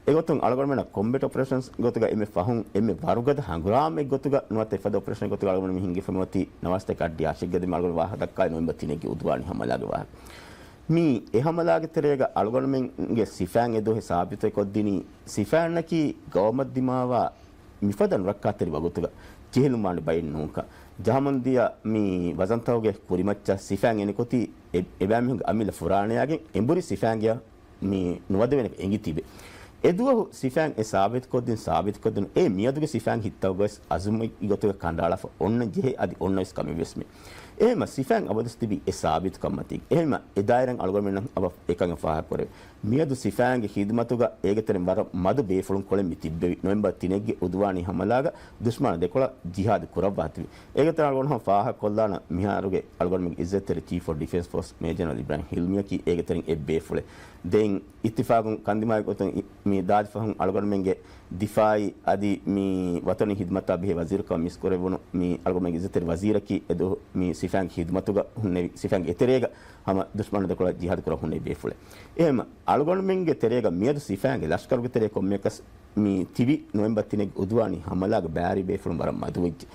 އެގޮތުން އަޅުގަނޑުމެންނަށް ކޮމްބެޓް އޮޕަރޭޝަންސް ގޮތުގަ އެންމެ ފަހުން، އެންމެ ވަރުގަދަ ހަނގުރާމައެއް ގޮތުގަ ނުވަތަ އެފަދަ އޮޕަރޭޝަން ގޮތުގަ އަޅުގަނޑު މި ހިންގިފަ މިއޮތީ ނަވާސްތަކެއް އައްޑި އަށެއްގަ ދެމި އަޅުގަނޑު ވާހަކަ ދައްކާލި ނޮވެމްބަރ ތިނެއްގެ އުދުވާނީ ހަމަލާގެ ވާހަކަ. މި އެ ހަމަލާގެ ތެރޭގަ އަޅުގަނޑުމެންގެ ސިފައިން އެ ދުވަހު ސާބިތުކޮށްދިނީ، ސިފައިންނަކީ ގައުމަށް ދިމާވާ މިފަދަ ނުރައްކާތެރި ވަގުތުގަ ޖެހިލުން ވާނެ ބައެއް ނޫންކަން. ޖަހަމުންދިޔަ މި ވަޒަންތަކުގެ ކުރިމައްޗަށް ސިފައިން އެނިކޮތީ އެ، އެބައިމީހުންގެ އަމިއްލަ ފުރާނަޔާގެން އެނބުރި ސިފައިންގެ މި ނުވަދެވޭނެ އެނގި ތިބެ. އެ ދުވަހު ސިފައިން އެ ސާބިތުކޮށްދިން، ސާބިތުކޮށްދިނު އެ މިއަދުގެ ސިފައިން ހިތަށް ގޮސް އަޒުމުގެ ގޮތުގަ ކަނޑައަޅާފަ އޮންނަން ޖެހޭ އަދި އޮންނަ ވެސް ކަމެއް ވެސް މި. އެހެންމަ ސިފައިން އަބަދުސް ތިބީ އެ ސާބިތުކަންމަތީ. އެހެންމަ އެ ދާއިރާއިން އަޅުގަނޑުމެންނަށް އަބަ އެކަން ފާހަގަކުރެވޭ. މިއަދު ސިފައިންގެ ޚިދުމަތުގަ އޭގެ ތެރެއިން ވަރަށް މަދު ބޭފުޅުން ކޮޅެއް މި ތިއްބެވި. ނޮވެމްބަރ ތިނެއްގެ އުދުވާނީ ހަމަލާގަ ދުޝްމަނާ ދެކޮޅަށް ޖިހާދު ކުރައްވާ ތިބި. އޭގެ ތެރެއިން އަޅުގަނޑު ހަމަ ފާހަގަކޮށްލާނަން މިހާރުގެ އަޅުގަނޑުމެންގެ އިއްޒަތްތެރި ޗީފް އޮފް ޑިފެންސް ފޯސް މޭޖަރ ޖެނެރަލް އިބްރާހިމް ހިލްމީއަކީ އޭގެ ތެރެއިން އެއް ބޭފުޅެއް. ދެން އިއްތިފާގުން ކަންދިމާވި ގޮތުން މި ދާދި ފަހުން އަޅުގަނޑުމެންގެ ދިފާއީ އަދި މި ވަތަނީ ހިދުމަތާ ބެހޭ ވަޒީރުކަމަށް މިސްކުރެވުނު މި އަޅުގަނޑުމެންގެ އިއްޒަތްތެރި ވަޒީރަކީ އެދުވަހު މި ސިފައިންގެ ހިދުމަތުގަ ހުންނެވި، ސިފައިންގެ އެތެރޭގަ ހަމަ ދުޝްމަނު ދެކޮޅަށް ޖިހާދު ކުރަން ހުންނެވި ބޭފުޅެއް. އެހެންމަ އަޅުގަނޑުމެންގެ ތެރޭގަ މިއަދު ސިފައިންގެ ލަޝްކަރުގެ ތެރޭ ކޮންމެއަކަސް މި ތިބި ނޮވެމްބަރ ތިނެއްގެ އުދުވާނީ ހަމަލާގެ ބައިވެރި ބޭފުޅުން ވަރަށް މަދުވެއްޖެ.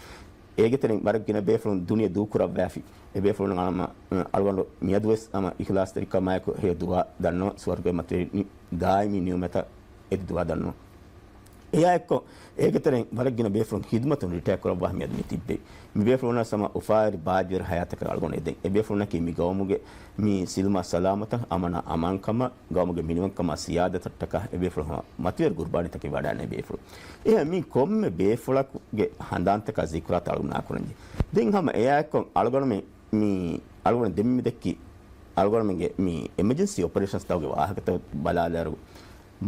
އޭގެ ތެރެއިން ވަރަށް ގިނަ ބޭފުޅުން ދުނިޔެ ދޫކުރައްވާފި. އެ ބޭފުޅުން އަޅަމަ، އަޅުގަނޑު މިއަދުވެސް ހަމަ އިޚްލާޞްތެރިކަމާއެކު ހެޔޮ ދުޢާ ދަންނަވަން ސުވަރުގެ މަތިވެރި ދާއިމީ ނިޢުމަތަށް އެދި ދުޢާ ދަންނަވަން. އެއާއެއްކޮށް، އޭގެ ތެރެއިން ވަރަށް ގިނަ ބޭފުޅުން ޚިދުމަތުން ރިޓަޔާ ކުރައްވާ މިއަދު މި ތިއްބެވި. މި ބޭފުޅުންނަށް ހަމަ އުފާވެރި ބާއްޖަވެރި ހަޔާތަކަށް އަޅުގަނޑު އެދެން. އެ ބޭފުޅުންނަކީ މި ގައުމުގެ މި ސިލްމާ ސަލާމަތަށް، އަމަނާ އަމާންކަމަށް، ގައުމުގެ މިނިވަންކަމާ ސިޔާދަތަށްޓަކާ އެ ބޭފުޅުން ހަމަ މަތިވެރި ގުރުބާނީތަކެއް ވަޑައިގަންނަ ބޭފުޅުން. އެހެން މި ކޮންމެ ބޭފުޅަކުގެ ހަނދާންތަކާ ޒިކުރާތައް އަޅުގަނޑު ނާކުރަންޖެ. ދެން ހަމަ އެއާއެއްކޮށް އަޅުގަނޑުމެން މި އަޅުގަނޑު ދެންމެ މި ދެއްކި އަޅުގަނޑުމެންގެ މި އެމަޖެންސީ އޮޕަރޭޝަންސްތަކުގެ ވާހަކަތައް ބަލާލާއިރު،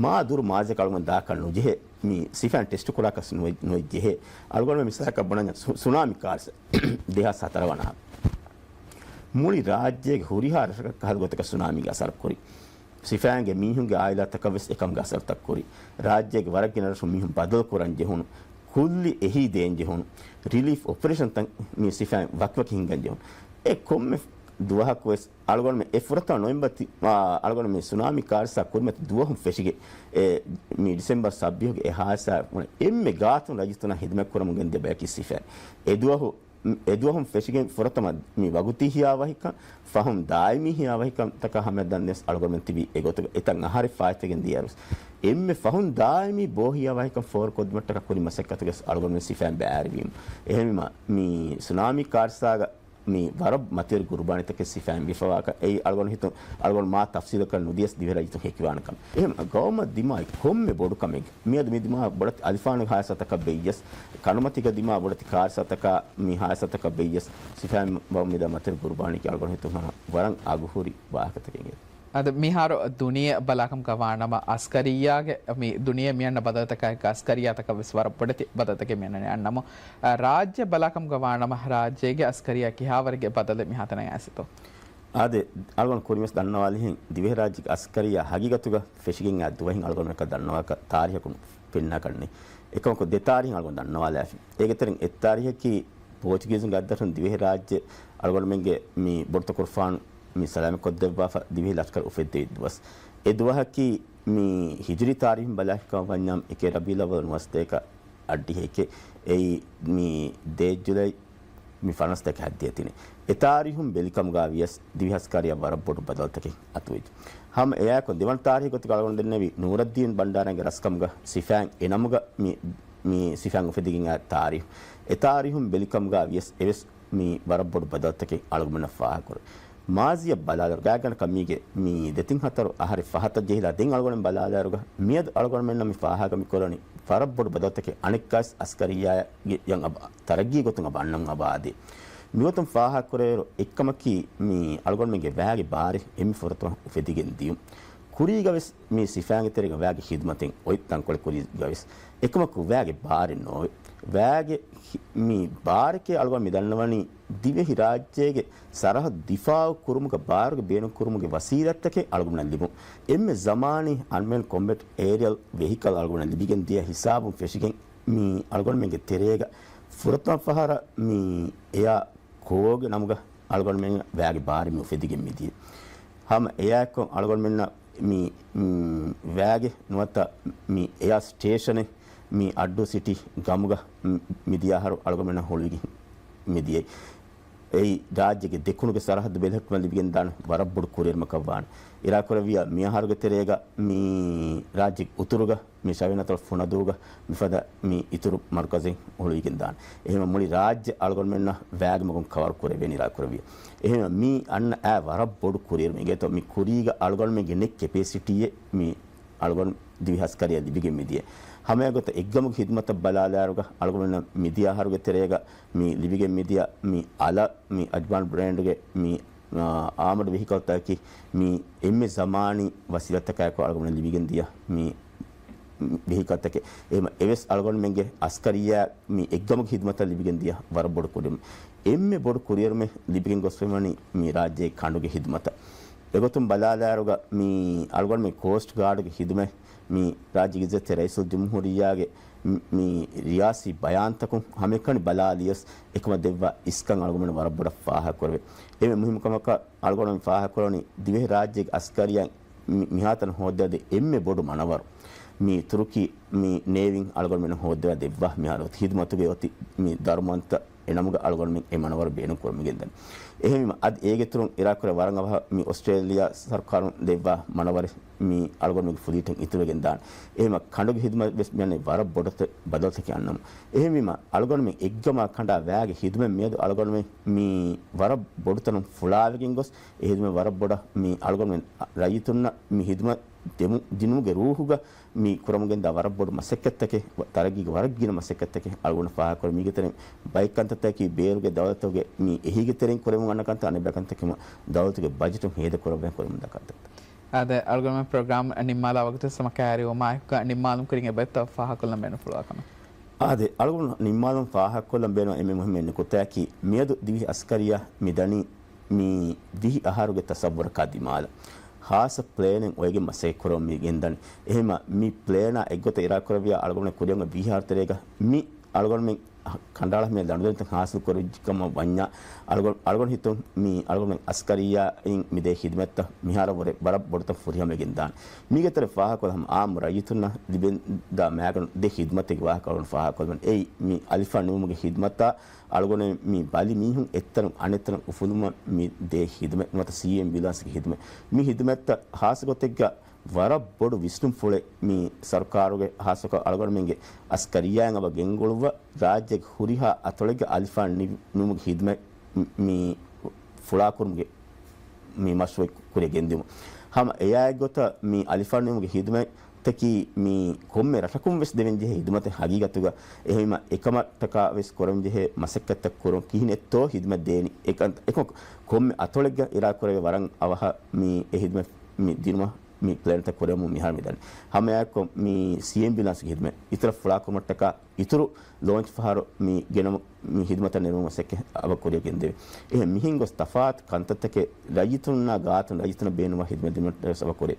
މާ ދުރު މާޒީގަ އަޅުގަނޑު ދާކަށް ނުޖެހޭ، މި ސިފައިން ޓެސްޓް ކުރާކަސް ނުވެ-، ނުވެއްޖެހޭ. އަޅުގަނޑު މިސާލަކަށް ބުނަންޏާ ސު-، ސުނާމީ ކާރިސާ ދެހާސް ހަތަރު ވަނަ މުޅި ރާއްޖޭގެ ހުރިހާ ރަށަކަށް ކަހަލަ ގޮތަކަށް ސުނާމީގެ އަސަރު ކުރި. ސިފައިންގެ މީހުންގެ އާއިލާތަކަށް ވެސް އެކަމުގެ އަސަރުތައް ކުރި. ރާއްޖޭގެ ވަރަށް ގިނަ ރަށުން މީހުން ބަދަލު ކުރަން ޖެހުނު. ކުއްލި އެހީ ދޭން ޖެހުނު. ރިލީފް އޮޕަރޭޝަންތައް މި ސިފައިން ވަކިވަކި ހިންގަން ޖެހުނު. އެ ކޮންމެ ދުވަހަކު ވެސް އަޅުގަނޑުމެން އެ ފުރަތަމަ ނޮވެމްބަރ ތި-، އާ، އަޅުގަނޑު މި ސުނާމީ ކާރިސާ ކުރިމަތި ދުވަހުން ފެށިގެން، އެ، މި ޑިސެމްބަރ ސައްބީސްގެ އެ ހާދިސާ އެންމެ ގާތުން ރައްޔިތުންނާ ހިދުމަތް ކުރަމުން ގެންދިޔަ ބަޔަކީ ސިފައިން. އެ ދުވަހު، އެ ދުވަހުން ފެށިގެން ފުރަތަމަ މި ވަގުތީ ހިޔާ ވަހިކަން، ފަހުން ދާއިމީ ހިޔާ ވަހިކަންތަކާ ހަމަޔަށް ދަންނަވަން އަޅުގަނޑުމެން ތިބީ އެގޮތުގަ އެތައް އަހަރެއް ފާއިތުވެގެން ދިޔައިރު ވެސް. އެންމެ ފަހުން ދާއިމީ ބޯ ހިޔާ ވަހިކަން ފޯރުކޮށްދިނުމަށްޓަކާ ކުރި މަސައްކަތުގަ ވެސް އަޅުގަނޑުމެން ސިފައިން ބައިވެރިވީމު. އެހެންވީމަ، މި ސުނާމީ ކާރިސާގަ މި ވަރަށް މަތިވެރި ގުރުބާނީތަކެއް ސިފައިން ވެފަވާކަން އެއީ އަޅުގަނޑު ހިތުން އަޅުގަނޑު މާ ތަފްސީލަކަށް ނުދިޔަސް ދިވެހިރާއްޖެތައް ހެކިވާނެ ކަމެއް. އެހެން ގައުމަށް ދިމާވި ކޮންމެ ބޮޑު ކަމެއް މިއަދު މި ދިމާ ބޮޑެތި އަލިފާނުގެ ހާދިސާތަކަށް ބެއްޔަސް، ކަނޑުމަތީގަ ދިމާ ބޮޑެތި ކާރިސާތަކާ މި ހާދިސާތަކަށް ބެއްޔަސް، ސިފައިން ބައުމިދާ މަތިވެރި ގުރުބާނީކީ އަޅުގަނޑު ހިތުން ހަމަ ވަރަށް އަގުހުރި ވާހަކަތަކެއް. އަދި މިހާރު ދުނިޔެ ބަލާކަމުގަ ވާނަމަ، އަސްކަރިއްޔާގެ މި ދުނިޔެ މިއަންނަ ބަދަލުތަކާއެކު އަސްކަރިއްޔާތަކަށް ވެސް ވަރަށް ބޮޑެތި ބަދަލުތަކެއް މިއަންނަނީ. އަންނަމު، އަ، ރާއްޖެ ބަލާކަމުގަ ވާނަމަ، ރާއްޖޭގެ އަސްކަރިއްޔާ ކިހާވަރެއްގެ ބަދަލެއް މިހާތަނަށް އައިސްތޯ؟ އާދެ، އަޅުގަނޑު ކުރިންވެސް ދަންނަވާލިހެން، ދިވެހިރާއްޖޭގެ އަސްކަރިއްޔާ ހަގީގަތުގަ ފެށިގެން އާ ދުވަހިން އަޅުގަނޑުމެންނަކަށް ދަންނަވާކަށް ތާރީހަކުން ފެންނާކަށްނެތް. އެކަމަކު ދެ ތާރީހެއް އަޅުގަނޑު ދަންނަވާލާފި. އޭގެ ތެރެއިން އެއް ތާރީހަކީ ޕޯޗުގީޒުންގެ އަތްދަށުން ދިވެހިރާއްޖެ އަޅުގަނޑުމެންގެ މި ބޮޑުތަކުރުފާނު މި ސަލާމަތްކޮށްދެއްވާފަ ދިވެހި ލަޝްކަރު އުފެއްދެވި ދުވަސް. އެ ދުވަހަކީ މި ހިޖުރީ ތާރީހުން ބަލާފިކަމަށް ވަންޏާ އެކެއް ރަބީއުލް އައްވަލު ނުވަސަތޭކަ އައްޑިހައެކެއް. އެއީ މި ދޭއް ޖުލައި މި ފަނަސް ދައިކަ ހައްދިހަ ތިނެއް. އެ ތާރީހުން ބެލިކަމުގަ ވިޔަސް ދިވެހި އަސްކަރިއްޔާ ވަރަށް ބޮޑު ބަދަލުތަކެއް އަތުވެއްޖެ. ހަމަ އެއާއެކު ދެވަނަ ތާރީހު ގޮތުގަ އަޅުގަނޑު ދެންނެވި ނޫރައްދީން ބަންޑާރާގެ ރަސްކަމުގަ ސިފައިން އެ ނަމުގަ މި، މި ސިފައިން އުފެދިގެން އައި ތާރީހު. އެ ތާރީހުން ބެލިކަމުގަ ވިޔަސް އެވެސް މި ވަރަށް ބޮޑު ބަދަލުތަކެއް އަޅުގަނޑުމެންނަށް ފާހަގަކުރޭ. މާޒީއަށް ބަލާލިއިރު ގާތްގަނޑަކަށް މީގެ މި ދެތިން ހަތަރު އަހަރެއް ފަހަތަށް ޖެހިލާ ދެން އަޅުގަނޑުމެން ބަލާލިއިރުގަ މިއަދު އަޅުގަނޑުމެންނަށް މި ފާހަގަ މި ކުރަނީ ވަރަށް ބޮޑު ބަދަލުތަކެއް އަނެއްކާވެސް އަސްކަރިއްޔާގެ އަބަ، ތަރައްގީ ގޮތުން އަބަ އަންނަމުން އަބަ އާދޭ. މިގޮތުން ފާހަގަކުރޭއިރު އެއްކަމަކީ މި އަޅުގަނޑުމެންގެ ވައިގެ ބާރެއް އެންމެ ފުރަތަމަ އުފެދިގެން ދިޔުން. ކުރީގަވެސް މި ސިފައިންގެ ތެރޭގަ ވައިގެ ހިދުމަތެއް އޮތް ތަންކޮޅެއް ކުރީގަވެސް. އެކަމަކު ވައިގެ ބާރެއް ނޯވޭ. ވައިގެ ހި، މި ބާރެކޭ އަޅުގަނޑު މި ދަންނަވަނީ ދިވެހި ރާއްޖޭގެ ސަރަހައްދު ދިފާއު ކުރުމުގަ ބާރުގެ ބޭނުން ކުރުމުގެ ވަސީލަތްތަކެއް އަޅުގަނޑަށް ލިބުން. އެންމެ ޒަމާނީ އަންމޭންޑް ކޮމްބެޓް އޭރިއަލް ވެހިކަލް އަޅުގަނޑަށް ލިބިގެން ދިޔަ ހިސާބުން ފެށިގެން މި އަޅުގަނޑުމެންގެ ތެރޭގަ ފުރަތަމަ ފަހަރަށް މި އެއާ ކޯގެ ނަމުގަ އަޅުގަނޑުމެން ވައިގެ ބާރެއް މި އުފެދިގެން މިދިޔަ. ހަމަ އެއާއެކު އަޅުގަނޑުމެންނަށް މި، މި ވައިގެ ނުވަތަ މި އެއާ ސްޓޭޝަނެއް މި އައްޑޫ ސިޓީ ގަމުގަ މި، މިދިޔަ އަހަރު އަޅުގަނޑުމެންނަށް ހުޅުވިގެން މިދިޔައީ. އެއީ ރާއްޖޭގެ ދެކުނުގެ ސަރަހައްދު ބެލެހެއްޓުމަށް ލިބިގެންދާނެ ވަރަށް ބޮޑު ކުރިއެރުމަކަށް ވާނެ. އިރާކުރެއްވިޔާ މި އަހަރުގެ ތެރޭގަ މި ރާއްޖޭގެ އުތުރުގަ މި ޝަވިޔަނި އަތޮޅު ފުނަދޫގަ މިފަދަ މި އިތުރު މަރުކަޒެއް ހުޅުވިގެން ދާނެ. އެހެންވެ މުޅި ރާއްޖެ އަޅުގަނޑުމެންނަށް ވައިގެ މަގުން ކަވަރު ކުރެވޭނެ އިރާކުރެއްވިޔާ. އެހެންވެ މި އަންނަ އައި ވަރަށް ބޮޑު ކުރިއެރުމެއް އިނގޭތޯ މި ކުރީގަ އަޅުގަނޑުމެންގެ ނެތް ކެޕޭސިޓީއެއް މި އަޅުގަނޑު ދިވެހި އަސްކަރިއްޔާ ލިބިގެން މިދިޔަ. ހަމައެގޮތަށް އެއްގަމުގެ ހިދުމަތަށް ބަލާލާއިރުގަ އަޅުގަނޑުމެންނަށް މިދިޔަ އަހަރުގެ ތެރޭގަ މި ލިބިގެން މިދިޔަ މި އަލަށް މި އަޖްމާން ބްރޭންޑްގެ މި އާ، އާމަޑު ވެހިކަލްތަކަކީ މި އެންމެ ޒަމާނީ ވަސީލަތްތަކާއެކު އަޅުގަނޑު ލިބިގެން ދިޔަ މި ވެހިކަލްތަކެއް. އެހެން އެވެސް އަޅުގަނޑުމެންގެ އަސްކަރިއްޔާ މި އެއްގަމުގެ ހިދުމަތަށް ލިބިގެން ދިޔަ ވަރަށް ބޮޑު ކުރިއެރުމެއް. އެންމެ ބޮޑު ކުރިއެރުމެއް ލިބިގެން ގޮސްފައިވަނީ މި ރާއްޖޭގެ ކަނޑުގެ ހިދުމަތަށް. އެގޮތުން ބަލާލާއިރުގަ މި އަޅުގަނޑުމެން ކޯސްޓް ގާޑުގެ ހިދުމަތް މި ރާއްޖޭގެ އިއްޒަތްތެރި ރައީސުލްޖުމްހޫރިއްޔާގެ މި، މި ރިޔާސީ ބަޔާންތަކުން ހަމައެކަނި ބަލާލިޔަސް އެކަމަށް ދެއްވާ އިސްކަން އަޅުގަނޑުމެން ވަރަށް ބޮޑަށް ފާހަގަކުރެވޭ. އެންމެ މުހިއްމު ކަމަކަށް އަޅުގަނޑު ފާހަގަކުރަނީ ދިވެހި ރާއްޖޭގެ އަސްކަރިއްޔާ މި، މިހާތަނަށް ހޯއްދަވާދޭ އެންމެ ބޮޑު މަނަވަރު. މި ތުރުކީ މި ނޭވީން އަޅުގަނޑުމެންނަށް ހޯއްދަވާ ދެއްވާ މިހާރު ހިދުމަތުގެ އޮތީ މި ދަރުމަވަންތަ އެ ނަމުގަ އަޅުގަނޑުމެން އެ މަނަވަރު ބޭނުން ކުރަމުގެންދަނީ. އެހެންވީމަ އަދި އޭގެ އިތުރުން އިރާކުރެ ވަރަށް އަވަހަށް މި އޮސްޓްރޭލިޔާ ސަރުކާރުން ދެއްވާ މަނަވަރެއް މި އަޅުގަނޑުމެންގެ ފުލީޓަށް އިތުރުވެގެން ދާނެ. އެހެންވީމަ ކަނޑުގެ ހިދުމަތް ވެސް މިއަންނަނީ ވަރަށް ބޮޑު ބަދަލުތަކެއް އަންނަމު. އެހެންވީމަ އަޅުގަނޑުމެން އެއްގަމާ ކަނޑާ ވައިގެ ހިދުމަތް މިއަދު އަޅުގަނޑުމެން މި ވަރަށް ބޮޑު ތަނުން ފުޅާވެގެން ގޮސް އެ ހިދުމަތް ވަރަށް ބޮޑަށް މި އަޅުގަނޑުމެން ރައްޔިތުންނަށް މި ހިދުމަތް ދެމު، ދިނުމުގެ ރޫހުގަ މި ކުރަމުގެންދާ ވަރަށް ބޮޑު މަސައްކަތްތަކެއް، ތަރައްގީގެ ވަރަށް ގިނަ މަސައްކަތްތަކެއް އަޅުގަނޑު ފާހަގަކުރަން މީގެ ތެރެއިން ބައެއް ކަންތައްތަކަކީ ބޭރުގެ ދައުލަތުގެ މި އެހީގެ ތެރެއިން ކުރެވުން އަންނަ ކަންތައް އަނެއް ބައެއް ކަންތަކީ ދައުލަތުގެ ބަޖެޓުން ހޭދަކުރައްވަން ކުރެވުން ދާ ކަންތައްތައް. އާދެ، އަޅުގަނޑުމެން ޕްރޮގްރާމް ނިންމާލާ ވަގުތު ސަމަ ކައިރިވުމާއެކު ނިންމާލުމުން ކުރިން އެބައޮތްތޯ ފާހަގަކޮށްލަން ބޭނުންފުޅުވާ ކަމެއް؟ އާދެ، އަޅުގަނޑު ނިންމާލުމުން ފާހަގަކޮށްލަން ބޭނުން އެންމެ މުހިއްމު ނުކުތާއަކީ މިއަދު ދިވެހި އަސްކަރިއްޔާ މި ދަނީ މި ވިހި އަހަރުގެ ތަސައްވުރަކާ ދިމާލަށް ހާއްސަ ޕްލޭނެއް އޮވެގެން މަސައްކަތް ކުރަމުން މި ގެންދަނީ. އެހެންވީމަ މި ޕްލޭނާ އެއްގޮތަށް އިރާދަކުރެއްވިޔާ އަޅުގަނޑު ކުރިއަށް ވިހި އަހަރު ތެރޭގަ މި އަޅުގަނޑުމެން ކަނޑައަޅާ މި ލަނޑުދަނޑިތައް ހާސިލް ކުރެވިއްޖެ ކަމަށް ވަންޏާ އަޅުގަނޑު، އަޅުގަނޑު ހިތުން މި އަޅުގަނޑުމެން އަސްކަރިއްޔާއިން މި ދޭ ހިދުމަތްތައް މިހާރަށް ވުރެ ވަރަށް ބޮޑުތަން ފުރިހަމަވެގެން ދާނެ. މީގެ ތެރެ ފާހަގަކޮށްލަން ހަމަ އާއްމު ރައްޔިތުންނަށް ލިބެންދާ މައިގަނޑު ދެ ހިދުމަތެއްގެ ވާހަކަ އަޅުގަނޑު ފާހަގަކޮށްލަން. އެއީ މި އަލިފާން ނިމުމުގެ ހިދުމަތާ އަޅުގަނޑު މި ބަލި މީހުން އެއްތަނުން އަނެއްތަނަށް އުފުލުމަށް މި ދޭ ހިދުމަތް ނުވަތަ ސީއެމް އެމްބިއުލާންސްގެ ހިދުމަތް. މި ހިދުމަތްތައް ހާއްސަ ގޮތެއްގަ ވަރަށް ބޮޑު ވިސްނުންފުޅެއް މި ސަރުކާރުގެ ހާއްސަކޮށް އަޅުގަނޑުމެންގެ އަސްކަރިއްޔާއިން އަބަ ގެންގުޅުއްވަ ރާއްޖޭގެ ހުރިހާ އަތޮޅެއްގަ އަލިފާން ނި، ނިމުމުގެ ހިދުމަތް މި ފުޅާކުރުމުގެ މި މަޝްރޫޢު ކުރިއަށް ގެންދިއުމަށް. ހަމަ އެއާއެއްގޮތަށް މި އަލިފާންވުމުގެ ހިދުމަތަކީ މި ކޮންމެ ރަށަކުން ވެސް ދެވެން ޖެހޭ ހިދުމަތެއް ހަގީގަތުގަ. އެހެންވީމަ އެކަމަށްޓަކާ ވެސް ކުރަން ޖެހޭ މަސައްކަތްތައް ކުރުން ކިހިނެއްތޯ ހިދުމަތް ދޭނީ. އެކަން އެކަމަކު ކޮންމެ އަތޮޅެއްގަ އިރާދަ ކުރެވޭ ވަރަށް އަވަހަށް މި އެ ހިދުމަތް މި ދިނުމަށް މި ޕްލޭންތައް ކުރެވެމުން މިހާރު މިދަނީ. ހަމައެއާއެކު މި ސީއެމް ބިލާންސްގެ ހިދުމަތް އިތުރަށް ފުޅާކުރުމަށްޓަކާ އިތުރު ލޯންޗް ފަހަރު މި ގެނަމު މި ހިދުމަތަށް ނެރުމުން މަސައްކަތް އަބަ ކުރިއަށް ގެންދެވޭ. އެހެން މިހެން ގޮސް ތަފާތު ކަންތައްތަކެއް ރައްޔިތުންނާ ގާތުން ރައްޔިތުންނަށް ބޭނުންވާ ހިދުމަތް ދިނުމަށް ވެސް އަބަ ކުރޭ.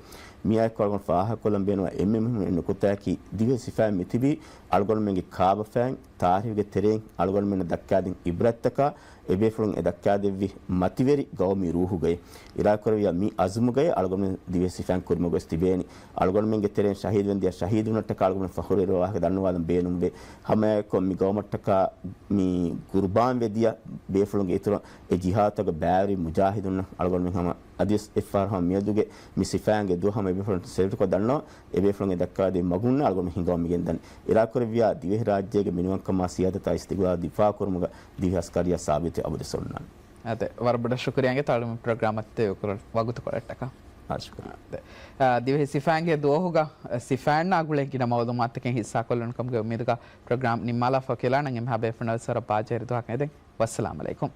މިއާއެކު އަޅުގަނޑު ފާހަގަކޮށްލަން ބޭނުންވާ އެންމެ މުހިންމު ނުކުތާއަކީ ދިވެހި ސިފައިން މިތިބީ އަޅުގަނޑުމެންގެ ކާބަފައިން ތާރީހުގެ ތެރެއިން އަޅުގަނޑުމެންނަށް ދައްކާދިން އިބްރަތްތަކާ އެބޭފުޅުން އެ ދައްކާދެއްވި މަތިވެރި ގައުމީ ރޫހުގައި އިރާދަކުރެއްވިޔާ މި އަޒުމުގައި އަޅުގަނޑުމެން ދިވެހި ސިފައިން ކުރިމަގު ވެސް ތިބޭނީ. އަޅުގަނޑުމެންގެ ތެރެއިން ޝަހީދުވެން ދިޔަ ޝަހީދުންނަށްޓަކާ އަޅުގަނޑުމެން ފަޚުރުވެރިވާ ވާހަކަ ދަންނަވާލަން ބޭނުންވޭ. ހަމައެއާއެކު މި ގައުމަށްޓަކާ މި ގުރުބާން ވެދިޔަ ބޭފުޅުންގެ އިތުރަށް އެ ޖިހާދުތަކަށް ބައިވެރި މުޖާހިދުންނަށް އަޅުގަނޑުމެން ހަމަ އަދިވެސް އެއްފަހަރު ހަމަ މިއަދުގެ މި ސިފައިންގެ ދުވަހު ހަމަ އެބޭފުޅުން ސެލިއުޓްކޮށް ދަންނަވަން. އެބޭފުޅުން އެ ދައްކާދިން މަގުންނަށް އަޅުގަނޑުމެން ހިނގަމުން މިގެންދަނީ. އިރާދަކުރެއްވިޔާ ދިވެހިރާއްޖޭގެ މިނިވަންކަމާ ސިޔާދަތާ އިސްތިގްލާލާ ދިފާޢުކުރުމުގަ ދިވެހި އަސްކަރިއްޔާ ސާބިތު އަބަދުވެސް އޮންނާނެ. އާދެ، ވަރަށް ބޮޑަށް ޝުކުރިއްޔާ އިނގޭތޯ އަޅުގަނޑު ޕްރޮގްރާމަށް ތެރެއަކުރުން ވަގުތުކޮޅަށްޓަކާ. އާދެ. އާ، ދިވެހި ސިފައިންގެ ދުވަހުގަ ސިފައިންނާ ގުޅޭ ގިނަ މައުލޫމާތުތަކެއް ހިއްސާކޮށްލުނު ކަމުގެ އުއްމީދުގަ ޕްރޮގްރާމް ނިންމާލާފަ ކިޔާލާނަން. އެންމެހާ ބޭފުޅުންނަށް ވަރަށް ބާއްޖަވެރި ދުވަހަކަށް އެދެން. ވައްސަލާމް އަލައިކުމް.